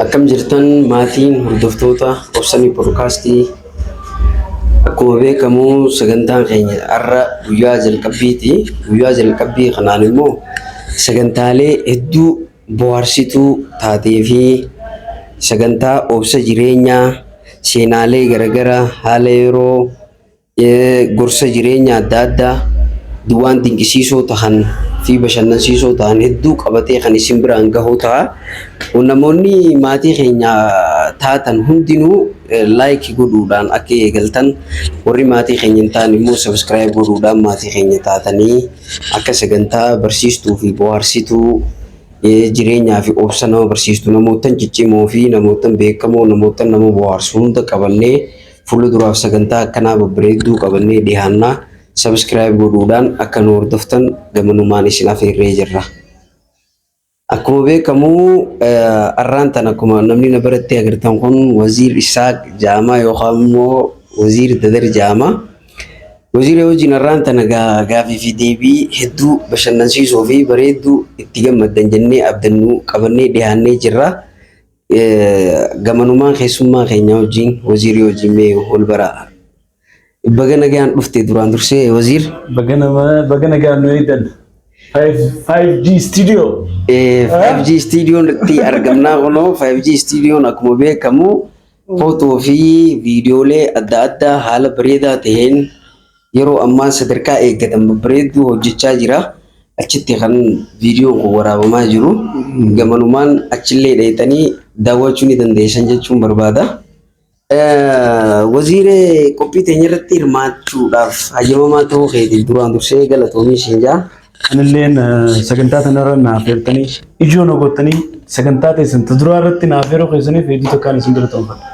Akkam jirtan maatiin hordoftoota Obsanii Poodkaastii? Akkuma beekamu sagantaan keenya har'a guyyaa jalqabbiiti. Guyyaa jalqabbii kanaan immoo sagantaalee hedduu bohaarsituu taatee fi sagantaa obsa jireenyaa, seenaalee garaagaraa, haala yeroo, gorsa jireenya adda addaa waan dinqisiisoo tahan fi bashannansiisoo tahan hedduu qabatee kan isin biraan gahu ta'a. Namoonni maatii keenya taatan hundinuu like godhuudhaan akka eegaltan, warri maatii keenya hin taane immoo subscribe godhuudhaan maatii keenya taatanii akka sagantaa barsiistuu fi bohaarsituu, jireenyaa fi obsa nama barsiistu, namootan ciccimoo fi namootan beekamoo, namootan nama bohaarsu hunda qabannee fuula duraaf sagantaa akkanaa babbareedduu qabannee dhiyaannaa. Subscribe godhuudhaan akka nu hordoftan gamanumaan isin afeerree jirra. Akkuma beekamu arraan tan akkuma namni na biratti agartan kun Waziir Isaaq Jaamaa yookaan immoo Waziir Dadar Jaamaa. Waziira wajjin arraan tana gaafii fi deebii hedduu bashannansiisoo fi bareedduu itti gammaddan jennee abdannu qabannee dhiyaannee jirra. Gamanumaan keessummaa keenya wajjin, waziirii wajjin, mee wal baraa. Baga nagaan dhufte duraan dursee, Waziir. Baga nagaan nu eegdan. 5G Studio. 5G Studio irratti argamnaa kunoo. 5G Studioon akkuma beekamu footoo fi viidiyoolee adda addaa haala bareedaa ta'een yeroo ammaa sadarkaa eeggatan babbareedduu hojjechaa jira. Achitti kan viidiyoon kun waraabamaa jiru. Gamanumaan achillee dheeyxanii daawwachuu ni dandeessan jechuun barbaada. Waziiree, qophii teenya irratti hirmaachuudhaaf hayyamamaa ta'uu keetiif duraan dursee galatoomii siin jaa. Anilleen sagantaa kanarra naaf eertanii, ijoo na gootanii, sagantaa teessan ta duraa irratti naaf eeruu keessaniif hedduu takkaan isin galatoomfadha.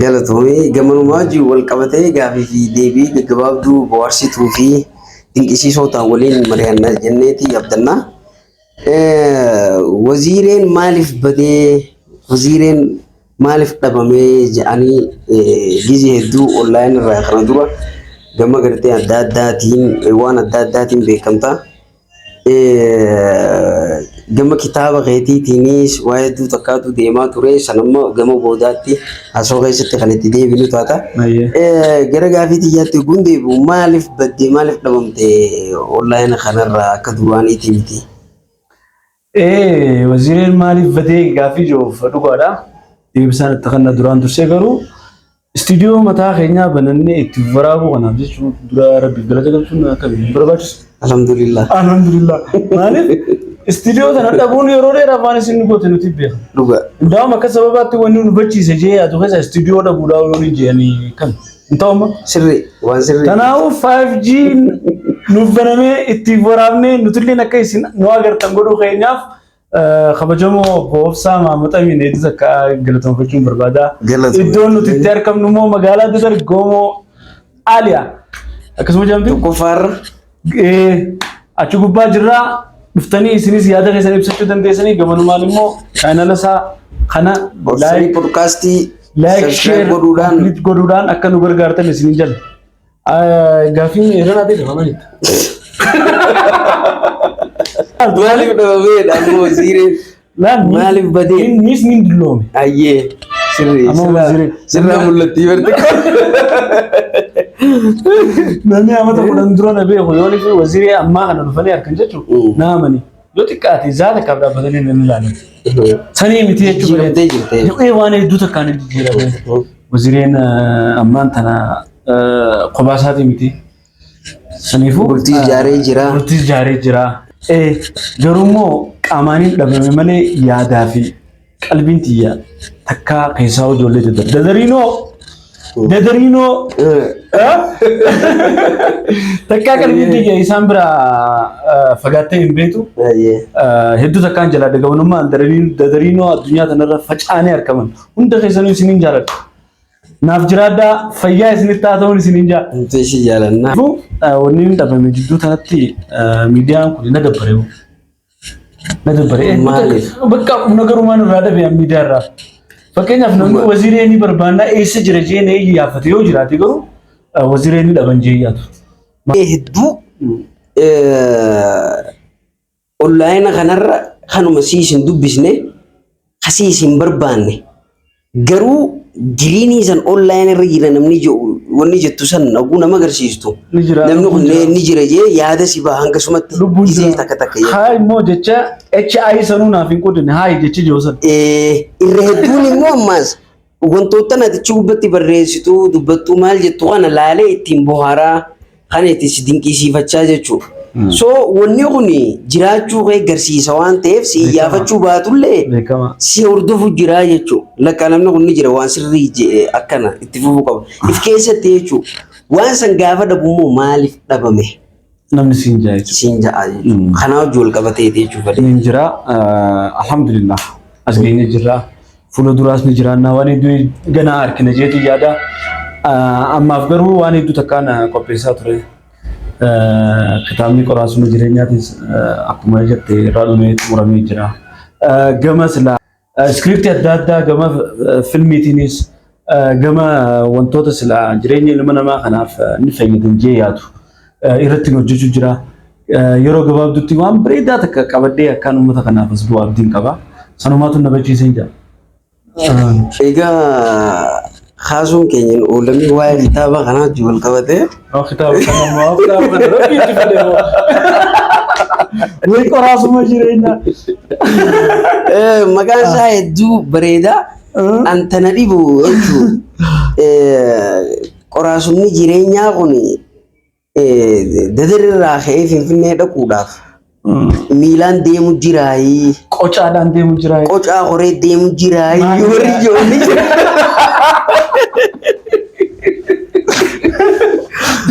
Galatoomii. Gamanumaa wajjin wal qabatee gaafii fi deebii gaggabaabduu bohaarsituu fi dinqisiisoo ta'an waliin mari'anna jenneeti abdanna. Waziireen maaliif badee, waziireen maaliif dhabamee jedhanii gizee hedduu online irraa kana dura gama gartee adda addaatiin, waan adda addaatiin beekamta. Gama kitaaba keetiitiinis waa hedduu takkaatu deemaa ture. Sanammoo gama boodaatti haasoo keessatti kan itti deebinu taata. Gara gaafii tiyyaatti yogguu deebi'u, maaliif baddee, maaliif dhabamte online kanarraa, akka duraaniitii miti? Waziireen maaliif badee gaaffii jiruuf dhugaadha. Deebisaan itti kanna duraan dursee garuu istiidiyoo mataa keenyaa banannee itti waraabuu kanaaf jechuun dura Rabbiif galata galchuun akka hin barbaachisu. Alhamdulillah. Alhamdulillah. Maaliif istiidiyoo sana dhabuun yeroo dheeraaf waan isin goote nuti beeka. Indaa'um akka sababaatti wanni nu bachiise jee yaadu keessa istiidiyoo dhabuudhaa yoo ni je'anii kan hin ta'u. Sirrii, waan sirrii. Kanaafuu 5G nuuf banamee ittiin waraabnee nutilleen akka isin nu agartan godhuu keenyaaf kabajamoo obbo Obsaa Maamud Amiin hedduu takka galatoomfachuun barbaada. Galatoomii. Iddoon nuti itti argamnu immoo magaalaa Dadar, Goomoo Aaliyaa. Akkasuma jedhamti. Tokkoffaarra. Achi gubbaa jirraa, dhuftanii isinis yaada keessan ibsachuu dandeessanii, gamanumaan immoo chaanala isaa kana Obsanii Poodkaastii like, subscribe share godhuudhaan complete godhuudhaan akka nu gargaartan isinin jala. Gaaffiin eeranaa ta'e qaba malee. Maaliif dhabameedha ammoo waziireen? Maaliif badee? Innis ni dulloome. Ayyee, sirrii. Amma waziireen. Sirraa mul'atti barti. Namni amata 10 dura na beeku yoo fi waziiree ammaa kana dhufanii harkan jechuun na amani. Yoo xiqqaate zaata takkaaf dhaabbatanii nan ilaalan. Sanii miti jechuudha. Jijjiiramtee jirte. Waan hedduu takkaan hin jijjiirame. Wazireen ammaan tana kophaa isaatii miti. Saniifuu Bultii ijaaree jira. Bultii ijaaree jira. Garuu immoo qaamaaniin dhabame malee yaadaa fi qalbiin tiyya takkaa keessaa ijoollee dadar. Dadariinoo! Dadariinoo! Takkaa qalbiin tiyya isaan bira fagaattee hin beektu. Hedduu takkaan jalaadha. Gabanummaan dadariinoo addunyaa tanarra facaanee argaman. Hunda keessanuu isiniin jaaladha. Naaf jiraadhaa, fayyaa isinitti haa ta'uun isiniin jaa. Nuti isin jaalannaa. Kanaafuu wanni inni dhabame jidduu tanatti miidiyaan kun na dabbare. Na dabbare. Maaliif? Bakka humna garumaan irraa dhabe miidiyaa irraa. Fakkeenyaaf namni waziiree ni barbaannaa, eessa jira jee na iyyaafate yoo jiraate, garuu waziiree ni dhaban jee yaadu. Hedduu online kanarra kanuma siis hin dubbisne. Kasii isin barbaanne garuu green san online irra jira namni jedhu, wanni jettu san oguu nama agarsiistu. Ni jira. Namni kun Lubbuun jira. ni jira jee yaada si baha hangasumatti Lubbuun gisee jira. takka takka jedhu. Hi immoo jecha HI sanuu naaf hin qoodne, hi jecha jiru san. Irra hedduun immoo ammaas wantoota ati achi gubbatti barreessitu, dubbattu, maal jettu kana laalee ittiin bohaaraa kan itti si dinqisiifachaa jechuudha. So wanni kun jiraachuu kee garsiisa waan ta'eef si iyyaafachuu baatullee Beekama. si hordofu jiraa jechuudha. Lakkaa namni kun ni jira, waan sirrii jedhe akkana itti fufuu qaba. If keessatti jechuudha. Waan san gaafa dhabu immoo maaliif dhabame Namni siin jaa jechuudha. siin ja'a jechuudha. Kanaa wajjin wal qabateeti jechuudha. Ni jira. Alhamdulillah. As geenye jirra. Fuula duraas ni jiraannaa, waan hedduu ganaa harkina jeetii yaada. Ammaaf garuu waan hedduu takkaan qopheessaa ture. Kitaabni qoraasuma jireenyaatis akkuma jette irraa dhumee xumuramee jira. Gama silaa script adda addaa, gama filmiitiinis, gama wantoota silaa jireenya ilma namaa kanaaf ni fayyadan jee yaadu irratti hojjechuu jira. Yeroo gabaabduutti waan bareedaa takka qabadhee akkaan uummata kanaaf as bu'aa abdiin qaba. Sanumaatu na bachiisee jira. Egaa kaasuun keenya hin oolamii waa'ee kitaaba kanaa wajjin wal qabatee. Kitaaba kana immoo, kitaaba kana rabbi itti fedhe moo. Wayi qoraasuma jireenyaa. Maqaan isaa hedduu bareedaa. Antana dhibu jechuun qoraasumni jireenyaa kun Dadarirraa ka'ee Finfinnee dhaquudhaaf miilaan deemu jiraayii. Qocaadhaan deemu jira. Qocaa horee deemu jiraayii. Maal Warri ijoollee jira.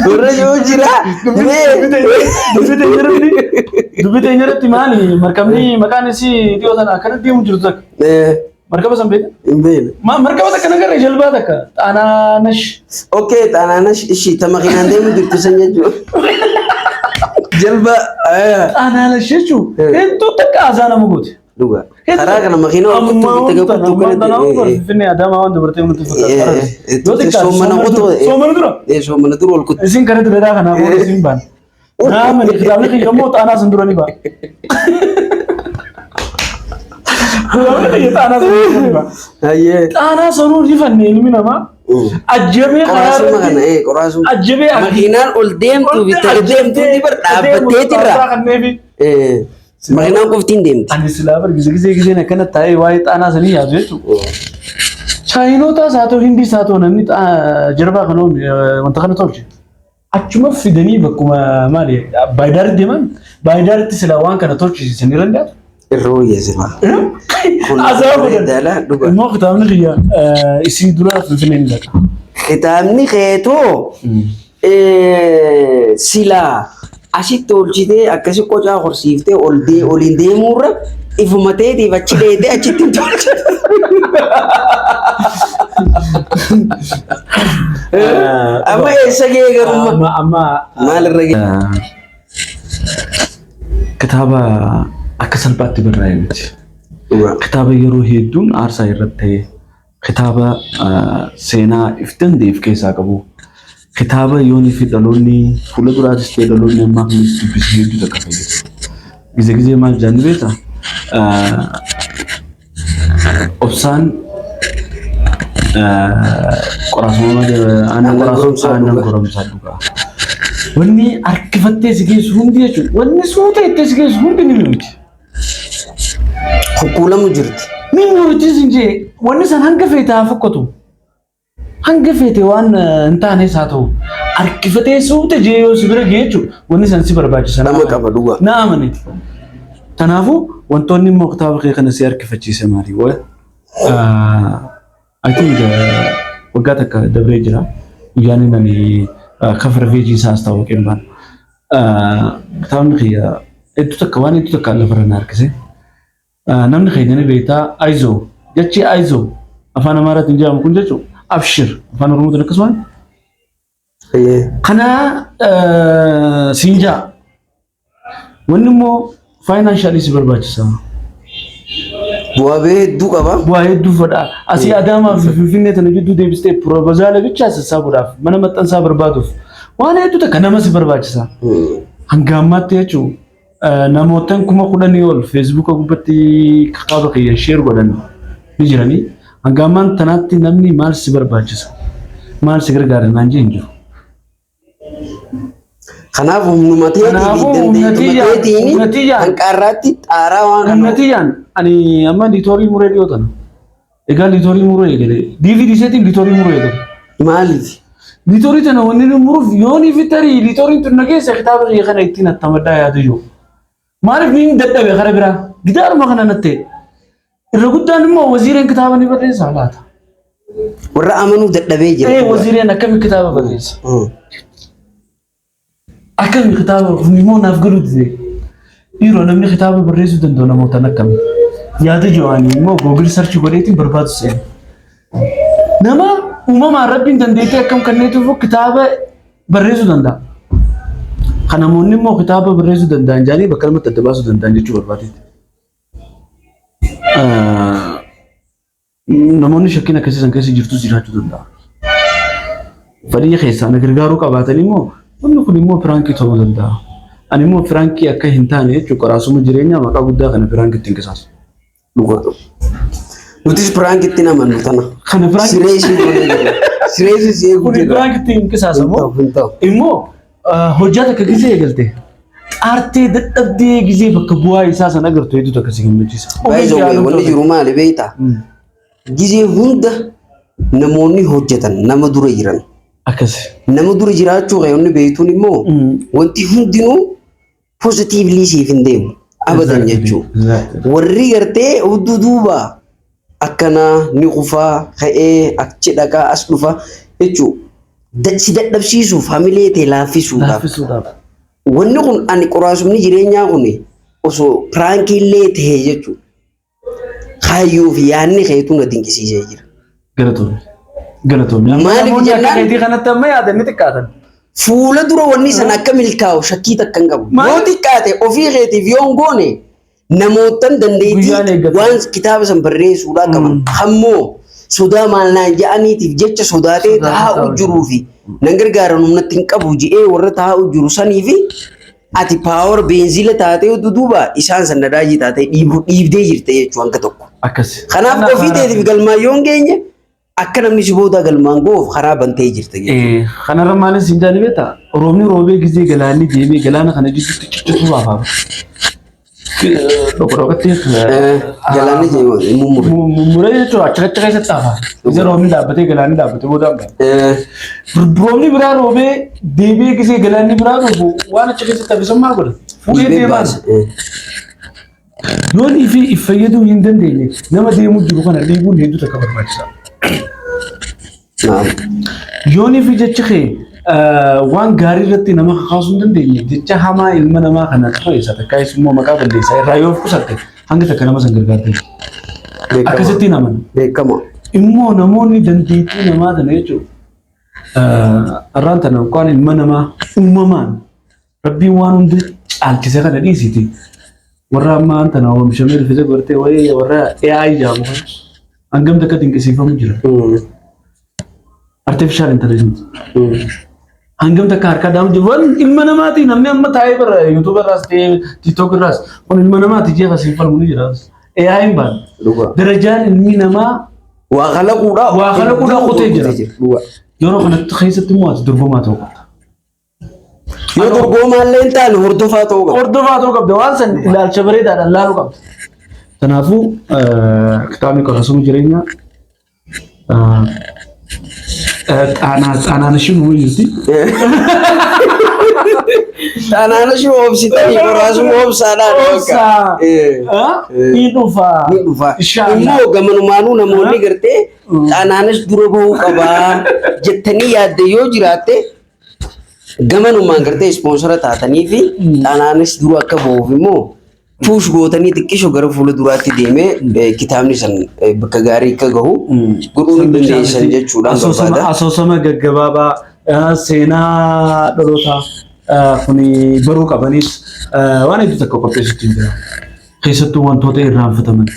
Warra yoo jira. Dubbi teenya irratti maali? Markabni maqaan isii dhiyoo tana akkana deemu jirtu takka. Markaba san beekta? Hin beekne. Markaba takka nagarre, jalbaa takka. Xaanaanash. Okay, Xaanaanash ishii ta makiinaan deemu jirtu san jechuudha. Jalba. Xaanaanash jechuun hedduu takka haasaa nama goote. Dhuga. Karaa kana makiina ol kuttuu bitta kuttuu kanatti. Finfinnee Adaamaa waan dabartee nutti fakkaata. Yoo xiqqaate Soomana kuttuu. Soomana dura. Soomana dura ol kuttu. Isin kanatti dadaa kanaaf warra isin baan. Naamani kitaabni kiyya immoo xaanaa sun dura ni ba'a. Kitaabni kiyya xaanaa sun dura ni ba'a. Hayyee. Xaanaa sanuu rifanne ilmi namaa. Ajjabee karaa Qoraasuma kana irratti qoraasuma. Ajjabee Makiinaan ol deemtu bitta deemtu ni bar dhaabbatteetirra. Makiinaan qoftiin deemti. Ani silaa bar gizee gizee gizeen akkana taa'ee waa'ee xaanaa sanii yaadu jechuudha. Chaayinootaas haa ta'u, Hindiis haa ta'u, namni jarbaa kana wanta kana tolche. Achuma fidanii bakkuma maali Baayidaaritti deeman, Baayidaaritti silaa waan kana tolchisiisan ni danda'atu. Irra wayyeessina. Kun Asaa godhan. bareedaadha, dhuga. Immoo kitaabni kiyya isii dura Finfinnee ni dhaqa. Kitaabni keetoo silaa asitti tolchitee akkasi qocaa horsiiftee ol dee oliin deemuurra ifuma teetiif achi dheetee achitti hin tolchite. Amma eessa ga'ee garuu? Amma Maalirra ga'e? Kitaaba akka salphaatti barraa'e miti. Kitaaba yeroo hedduun aarsaa irratti ta'e, kitaaba seenaa if danda'e of keessaa qabu, kitaaba yoonii fi dhaloonni fuula duraatis ta'e dhaloonni ammaa kunis dubbisee hedduu takka fayyadu. Gizee gizee maal jaanni beektaa? Obsaan qoraasuma aannan qoraasuma aannan goromsaa dhugaa. Wanni harkifattee si geessu hundi jechuudha. Wanni suuta itti si geessu hundi ni mi'ooti. Kukkuulamu jirti. Ni mi'ooti sin jee, wanni san hanga feete haa fokkatu. Hanga feete waan hin taanes haa ta'u. Harkifatee suuta jee yoo si bira ga'e jechuudha. Wanni san si barbaachisa. Nama qaba dhugaa. Na amane. Kanaafuu wantoonni immoo kitaaba kee kana si harkifachiise maali? I think waggaa takka dabree jira. Guyyaan inni ani cover page isaa as taa'u hin baanu. Kitaabni kiyya hedduu takka waan hedduu takka lafarra na harkise. Namni keenya ni beektaa, ayizoo jechi, ayizoo afaan Amaaraatiin jedhamu kun jechuun abshir afaan Oromootiin akkasuma. Kana siin jaa, wanni immoo financially si barbaachisa. Bu'aa bahii hedduu qaba. Bu'aa hedduu fedha. Asii Adaamaa fi Finfinnee tana gidduu deebistee proposal bichaa sassaabuudhaaf, mana maxxansaa barbaaduuf, waan hedduu takka nama si barbaachisa. Hanga ammaatti jechuun namootaan 10,000 ol Feesbuuka gubbatti kitaaba kiyya share godhan. Ni jiranii. Hanga ammaan tanaatti namni maal si barbaachisa? Maal si gargaara naan jee hin jiru. Kanaaf humnuma teetii fi Kanaafuu humna dandeettuma tiyyaan- teetiin humna tiyyaan- hanqaarraatti xaaraa waan kana Humna tiyyaan ani amma liitoorii muree dhiyoo tana. Egaa liitoorii muruu eegale. DVD seetiin liitoorii muruu eegale. maaliif? Liitoorii tana wanni inni muruuf yoonii fi tarii liitooriin tun na keessa kitaaba kiyya kana ittiin attamaddaa yaadu jiru. Maaliif niin dadhabe kara biraa? Gitaaruma kana natti ta'e. Irra guddaan immoo waziireen kitaaba ni barreessaa laata? Warra amanuu dadhabee jira. Ee waziireen akkami kitaaba barreessa? Akkami kitaaba kun immoo naaf galuu dide. Dhiiroo namni kitaaba barreessuu danda'u namootaan akkami? Yaada jiru immoo Google search godheetiin barbaadu seena. Nama uumamaan rabbiin dandeettii akkam kenneetuuf kitaaba barreessuu danda'a. Kan namoonni immoo kitaaba barreessuu danda'an jedhanii bakka lamatti adda baasuu danda'an jechuu barbaadeeti. Namoonni shakkiin akkasii san keessa jirtus jiraachuu danda'a. Fedhii keessaa na gargaaruu qabaatan immoo wanni kun immoo piraankii ta'uu danda'a. Ani immoo piraankii akka hin taane jechuun qoraasuma jireenyaa maqaa guddaa kana piraankii ittiin qisaasu. Dhuga. Nutis piraankitti namannu tana. Kana piraankii Siree isii goonee jirra. Siree isii si eeguu kun jirra. piraankitti hin qisaasamu. Hin ta'u, hin ta'u. Immoo hojjaa takka gisee eegalte xaartee dadhabdee gisee bakka bu'aa isaa san agartu hedduutu akkasii gammachiisa. By the way, wanni jiru maali beektaa? Gizee hunda namoonni hojjetan nama dura jiran. Akkasi. Nama dura jiraachuu kan inni beektuun immoo wanti hundinuu positively siif hin deemu. Abadan jechuudha. Warri gartee hudduu duuba akkanaa ni kufaa ka'ee achi dhaqaa as dhufa jechuudha. Si dadhabsiisuuf hamilee ta'e laaffisuudhaaf. Laaffisuudhaaf. Wanni kun ani qoraasumni jireenyaa kun osoo piraankii illee ta'e jechuudha. Kaayyoo fi yaadni keetu na dinqisiisee jira. Galatoomii. Galatoomii. Amma Maaliif namoonni akka jennaan? keetii kanatti amma yaadan ni xiqqaatan. Fuula dura wanni san akka milkaa'u shakkii takka hin qabu. Maaliif? Yoo xiqqaate ofii keetiif yoo hin goone namootan Guyyaan dandeettii eeggatan. waan kitaaba san barreessuudhaa qaban. Ammoo sodaa maal naan ja'aniitiif jecha sodaatee Sodaatee taa'u taa'u jiruu fi nan gargaaran humnatti hin qabu je'ee warra taa'u jiru sanii fi ati paawar beenzila taatee duduuba isaan san nadaajii taatee dhiibdee jirte jechuu hanga tokko. Akkasi. Kanaaf ofii teetiif galmaan yoo hin geenye akka namni si booda galmaan ga'uuf karaa bantee jirta jechuudha. Kanarra maalis hin jaani beektaa? Roobni roobee gizee galaanni deemee galaana kana jidduutti ciccituu baafama. Dhokka dhokkatti. Galaanni mummure. Mummuree jechuun achi achi keessatti hafa. Gizee roobni dhaabbatee galaanni dhaabbatee booda hanga. Roobni biraa roobee deebi'ee gizee galaanni biraa roobu waan achi keessatti hafe sun maal godha? Fuudhee Dhiibee deemaan. baase. Yoon ifi if fayyaduu hin dandeenye nama deemuu jiru kana dhiibuun hedduu takka barbaachisaadha. Naam. Yoon ifi jechi kee waan gaarii irratti nama kakaasuu hin dandeenye jecha hamaa ilma namaa kana xureessa takka immoo maqaa balleessaa irraa yoo of qusatte hanga takka nama san gargaarte. Beekama. Akkasittiin amana. Beekama. Immoo namoonni dandeettii namaa tana jechuudha. Arraan tana yookaan ilma namaa uumamaan Rabbiin waan hunda caalchise kana dhiisiti. Warra ammaa tana oomishamee dhufe gartee wayii warra AI jedhamu kana hangam takka dinqisiifamu jira. Artificial intelligence. Hangam takka harka dhaamu jiru. Waan ilma namaati namni amma taa'ee bara YouTube irraas ta'ee TikTok irraas kun ilma namaati jee kasiin falmu ni jira. AI hin baane. Dhugaa. Darajaan ilmi namaa Waa kalaquudhaa. Waa kalaquudhaa qotee jira. Dhugaa. Yeroo kanatti keessatti immoo ati dorgomaa ta'uu qabda. Yoo dorgomaallee hin taane hordofaa ta'uu qabda. Hordofaa ta'uu qabda. Waan san ilaalcha bareedaadhaan laaluu qabda. Kanaafuu kitaabni qoraasuma jireenyaa xaanaan ishii nuu jirti. Xaanaan ishii oobsitanii qoraasuma oobsaadhaan. Oobsaa. Ni dhufa. Ni dhufa. Inshallah. Immoo gamanumaanuu namoonni gartee xaanaanis dura bahuu qabaa jettanii yaadde yoo jiraatte gamanumaan gartee ispoonsara taatanii fi xaanaanis dura akka bahuuf immoo puush gootanii xiqqisho gara fuula duraatti deemee kitaabni san bakka gaarii akka gahu godhuu ni dandeessan jechuudhaan barbaada. Asoosama gaggabaabaa seenaa dhalootaa kun baruu qabanis waan hedduu takka qopheessutti hin jira. Keessattuu wantoota irraanfataman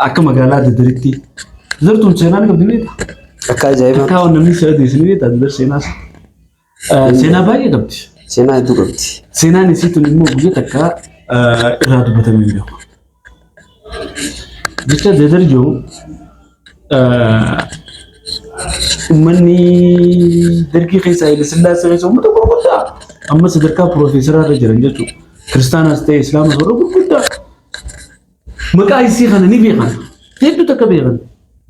akka magaalaa Dadaritti. Dadartuun seenaa ni qabdi ni beektaa? Akka ajaa'ibaa. Akka waan namni si adeessu ni beektaa Dadar seenaas. Seenaa baay'ee qabdi. Seenaa hedduu qabdi. Seenaan isii tun immoo guyya takka irraa dubbatamee hin beeku. Jecha Dadar jiru uummanni dargii keessa Haile Sillaasee keessa uummata gurguddaa amma sadarkaa piroofeesaraa irra jiran jechuudha. Kiristaanas ta'e Islaamas warra gurguddaa. Maqaa isii kana ni beekan. Hedduu takka beekan.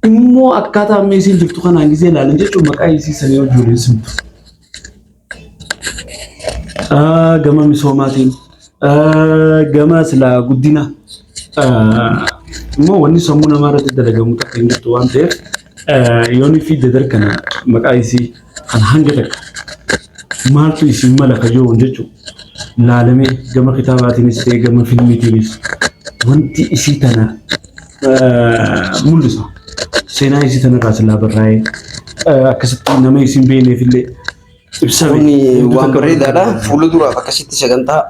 Immoo akkaataa amma isiin jirtu kanaan gisee ilaalan jechuun maqaa isii sanii wajjin waliin simtu. Gama misoomaatiin, gama silaa guddina immoo wanni sammuu namaa irratti dalagamu takka hin jirtu waan ta'eef yoonii fi dadar kana maqaa isii kan hanga takka maaltu isin mala kajoon jechuun laalamee gama kitaabaatiinis ta'e gama filmiitiinis wanti isii tana mul'isa. Seenaa isii tanarraa silaa barraa'ee akkasitti nama isin beekneef illee ibsame. Kun waan bareedaadha. Fuula duraaf akkasitti sagantaa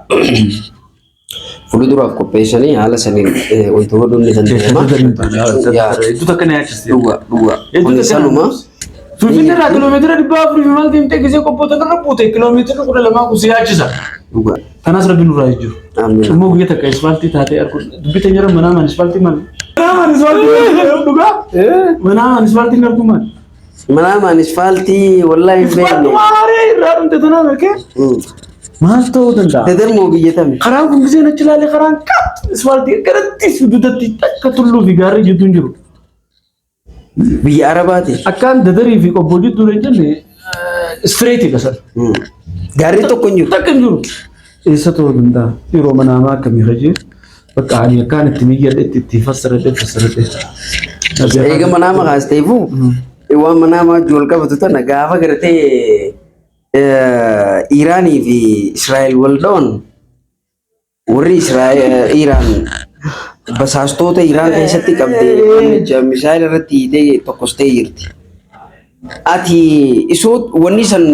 fuula duraaf qopheessanii haala saniin wayita godhuun ni danda'ama. Hedduu takka na yaachiste. Dhugaa dhugaa. Hedduu Kun takka na sanuma. Finfinnee irraa kiiloomeetira 400 fi maal deemtee gisee qophoota irra buute kiiloomeetira 12 kun si yaachisa. Dhugaa. Kanaas rabbi nurraa jijjiiru. Amiin. Immoo guyya takka isfaaltii taatee arguu dubbii teenya irra manaamaan isfaaltii maal? Manaamaan isfaaltii dhugaa? Manaamaan isfaaltii arguu maal? Manaamaan isfaaltii wallaahi hin beekne. Isfaaltii maaree irraa dhumte tanaan argee maal ta'uu danda'a? Dadar moo biyya tami? Karaan kun giseen achi ilaalee karaan qaxxi isfaaltii garatti dudatti akka tulluu fi gaarri jidduu hin jiru. Biyya Arabaati. Akkaan dadarii fi qobboo jidduu hin jenne istireetiidha sana. Gaarri tokko hin jiru. Takka hin jiru. Eessa ta'uu danda'a? Yeroo manaamaa akkamii hajee bakka ani akkaan itti miyyadhetti itti fassaradhe fassaradhe. Eega manaama kaasteefu waan manaamaa wajjin wal qabatu tana gaafa gartee Iraanii fi Israa'el wal dha'an warri Israa'el Iraan basaastoota Iraan keessatti qabde misaayila irratti hiitee tokkostee jirti. Ati isoo wanni san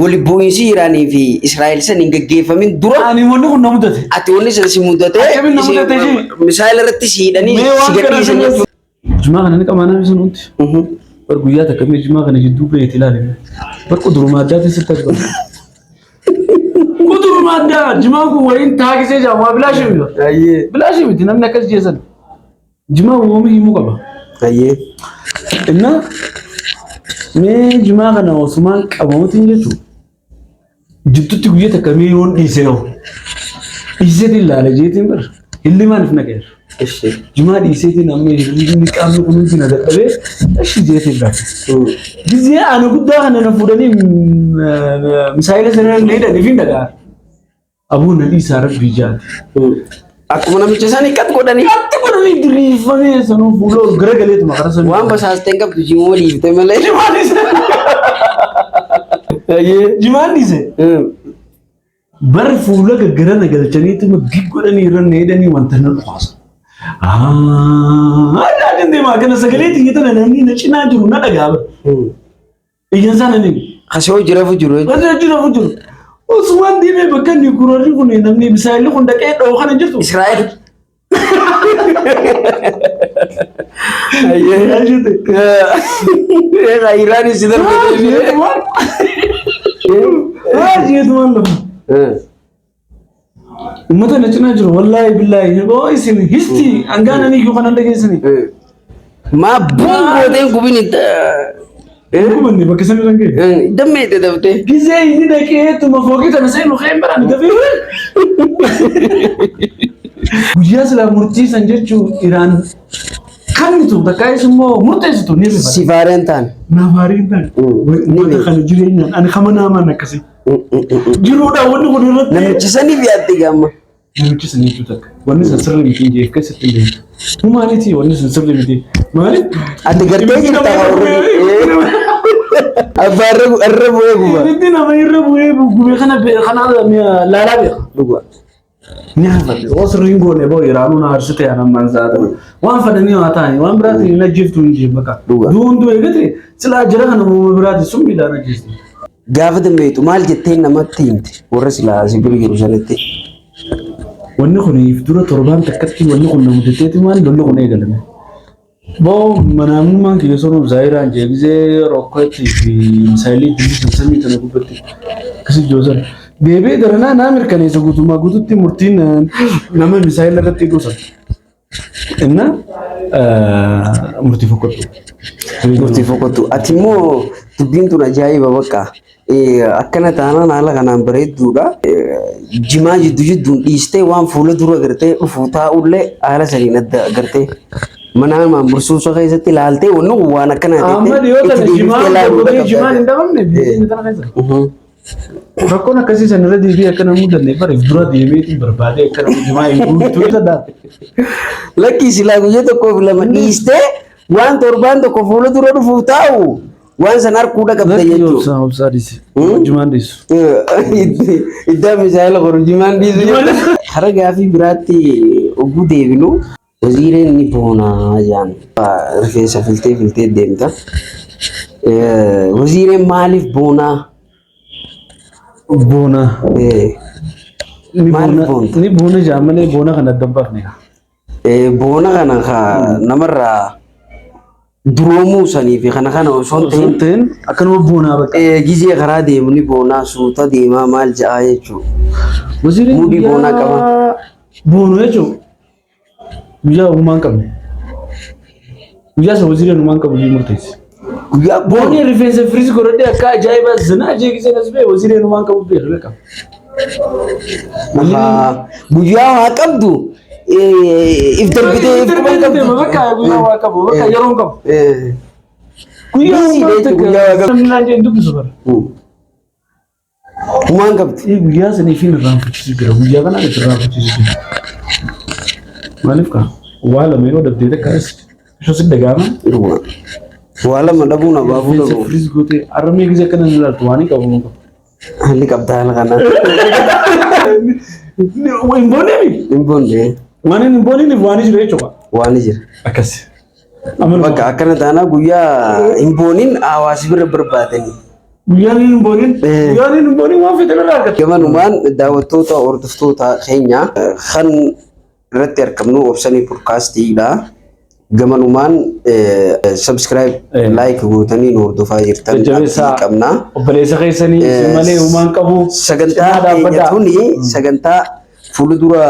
wali bu'iinsi Iraanii fi Israa'el san hin gaggeeffamin dura Ani wanni kun na mudate. ati wanni san si mudatee Akkamiin na mudate ishee? misaayila irratti si hidhanii Mee waan si gadhiisan kana jechuudha. Jimaa kana ni qabaanaa fi sanuutti. Bar guyyaa takka mee jimaa kana jidduu baheeti ilaali. Bar quduruma addaatiin sitti argama. Quduruma addaa jimaan kun wayiin taakisee jaa waa bilaashii miti. Ayyee. Bilaashii miti namni akkas jeesan. Jimaa uumamni himuu qaba. Ayyee. Inna mee jimaa kana osumaan qabamuutiin jechuudha. Jidduutti guyyaa takka mee yoon dhiisee hoo? Dhiiseetiin ilaala jeetiin bara. Hillimaan if naqeera. Ishi. Jimaa dhiiseetiin amma hirribni qaamni kun hundi na dadhabee ishi jeetiin lafa. Gizee ani guddaa kana na fuudhanii misaayila sana na hidhanii fi dhagaa. Aboo na dhiisaa rabbii jaati. Akkuma namicha sanii qat godhanii Qatti godhanii diriirfamee sanuu fuula ol garagaleetuma karaa samii. waan basaastee hin qabdu jimoo dhiifte malee. Jimaan dhiise. Jimaan dhiise. Bar fuula gaggarana galchaniituma gig godhanii irra na hidhanii wanta na dhukaasa. Adaa deemaa kana sagalee xiyya tana namni na cinaa jiru na dhagaa bara. Iyyan sana ni. Kasee hojii rafu jiru jechuudha. Wanti hojii rafu jiru. Osumaan deemee bakka inni gurarri kun namni misaayilli kun dhaqee dha'u kana jirtu. Israa'el. Iraan si darbe. Jeetumaan lafa. Uummata na cinaa jiru wallaahi billaahi oo isin histi hangaan ani iyyuu kanan dhageessani. Maa buun gootee gubin Gubanne bakka sana irra ga'e. Dammee itti daftee. Gizee inni dhaqee tuma fooqii tana seenu keen biraan dafee. Guyyaa silaa murtii san jechuun Iraan kannitu takkaayis immoo murteessitu ni rifata. Si faareen taane. Naaf haarii hin taane. Uummata kana jireenyaan ani kama naamaan akkasii. Jiruudha wanni kun irratti. Namichi saniif yaadde gaamma. Namichi sun jechuu takka. Wanni sun sirrii miti hin jeef keessatti hin beeku. Humaanitii wanni sun sirrii miti. Maaliif? Ati gartee jirta Abbaa irra bu'ee guba. Ibiddi nama irra bu'ee gube kana kana laalaa beeka. Dhuga. Ni hafate. Yoo sirrii hin goone boo Iraanuu na aarsite an ammaan sa'a Waan fadhanii waa ta'anii waan biraatiin hin ajjeeftu hin jeef bakka. Dhuga. Du'uun du'e gate silaa jara kana uumama biraati sun miidhaan ajjeesti. Gaafa dammeetu maal jettee namatti himte warra silaa si bira jiru sanitti. Wanni kun dura torbaan takkatti wanni kun na mudateeti maal lolli kun eegalame. Boo manaamummaan kiyya sun zaayiraan jee gisee rokkeetti fi misaayilii dilli samii tana gubbatti akkasii joosan. Deebi'ee daranaa naa mirkaneessa guutummaa guututti murtiin nama misaayila irratti hidhuu sana. Inna Murtii fokkottu. Murtii fokkottu. Ati immoo dubbiin tun ajaa'iba bakka. Akkana taanaan haala kanaan bareedduudha. Jimaa jiddu jidduun dhiistee waan fuula dura gartee dhufu taa'ullee haala saniin adda gartee mana maamursuusa keessatti ilaaltee wanni kun waan akkanaa Amma dhiyoo tana jimaan dorgomee jimaan hin dhabamne biyya keenya tana keessa. Rakkoon akkasii san irra deebi'ee akka nama mudanne bareef dura deemeetiin barbaadee akka nama jimaa hin guutuu danda'a. Lakkii silaa guyyaa tokkoof lama dhiistee waan torbaan tokko fuula dura dhufuuf taa'u waan san harkuudha qabda jechuudha. Obsaa obsaa dhiisi. Jimaan dhiisu. Iddaa misaayila qoru jimaan dhiisu jechuudha. Hara gaafii biraatti oguu deebinu waziireen ni boonaa jaan rifeensa filtee filtee deemta. Waziireen maaliif boonaa? Boona. Ni Maaliif boona boonta? ni boona jaa malee boona kana adda hin baafne. Boona kana ka namarraa duroomuu sanii fi kana kana osoo hin Osoo hin ta'in ta'in akkanuma boonaa bakka. Gizee karaa deemu ni boonaa suuta deemaa maal ja'a jechuudha. Waziriin Muudii guyyaa boonaa qaba. Boonu jechuun guyyaa uumaa hin qabne. Guyyaa sana waziriin uumaa hin qabu iyyuu murteessi. Guyyaa boonu. Boonii rifeensa firiis godhadhee akka ajaa'ibaa zinaa jeeqisee as ba'e waziriin uumaa hin qabu beeku beekama. Ahaa. Guyyaa waa qabdu if darbitee if quban qabdu. Bakka guyyaa waa qabu bakka yeroo hin qabu. Guyyaa Busy uumaa jechuun guyyaa waa qabu. Namni naan jedhe hin dubbisu bara. Humaan qabdi. Ee guyyaa sana ifiin irraanfachiisu jira. Guyyaa kanaan itti irraanfachiisu jira. Maaliif kaa? Waa lama yeroo dhabdee takka ishoo si dhaga'ama. Dhuguma. Waa lama dhabuun abaabuu Rifeensa dhabu. firiis gootee arramee gisee akkana hin ilaaltu waan hin qabu. Haalli qabda haala kanaa. Hin boonneemi. Hin boonne. Waan hin boonniif waan jira jechuudha. Waan jira. Akkas. Bakka akkana taanaa guyyaa hin boonin hawaasi bira barbaadanii. Guyyaan hin boonin. Guyyaan hin boonin waan fedhan irraa argata. Gamanumaan daawwattoota hordoftoota keenya kan irratti argamnu Obsanii Podcaastiidha. Gamanumaan subscribe like gootanii nu hordofaa jirtan abdii Jajjabeessaa. qabna. Obboleessa keessanii isin malee humaan qabu. Sagantaa Cinaa keenya dhaabbadhaa. tuni sagantaa fuuldura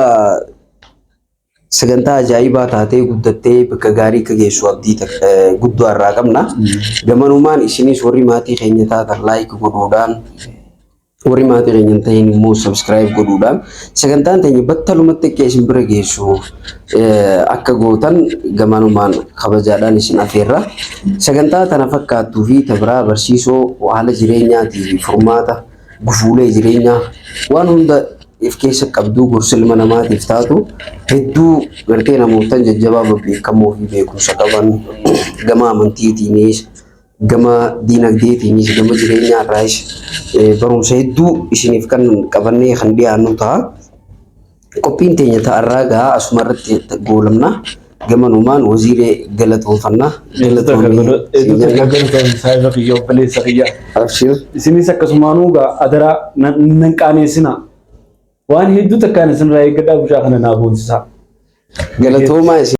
sagantaa ajaa'ibaa taatee guddattee bakka gaarii akka geessu abdii guddaa irraa qabna. Gamanumaan isinis warri maatii keenya taatan like godhuudhaan warri maatii keenya hin ta'in immoo subscribe godhuudhaan sagantaan teenya battalumatti akka isin bira geessu akka gootan gamanumaan kabajaadhaan isin afeerra. Sagantaa tana fakkaattuu fi ta biraa barsiisoo haala jireenyaatii fi furmaata gufuulee jireenyaa waan hunda if keessa qabduu gorsa ilma namaatiif taatu hedduu gartee namootan jajjabaa babbeekamoo fi beekumsa qaban gama amantiitiinis gama diinagdeetiinis gama jireenyaa irraayis barumsa hedduu isiniif kan qabannee kan dhiyaannu ta'a. Qophiin teenya ta'arraa gaa asuma irratti goolamna. Gamanumaan waziiree galatoonfanna. Saayiba kiyya obboleessa kiyya. Abshir. Isinis akkasumaanuu gaa adaraa nan qaaneessina. Waan hedduu takkaan isinirraa eeggadhaa bushaa kana naa boonsisaa. Galatoomaa isin.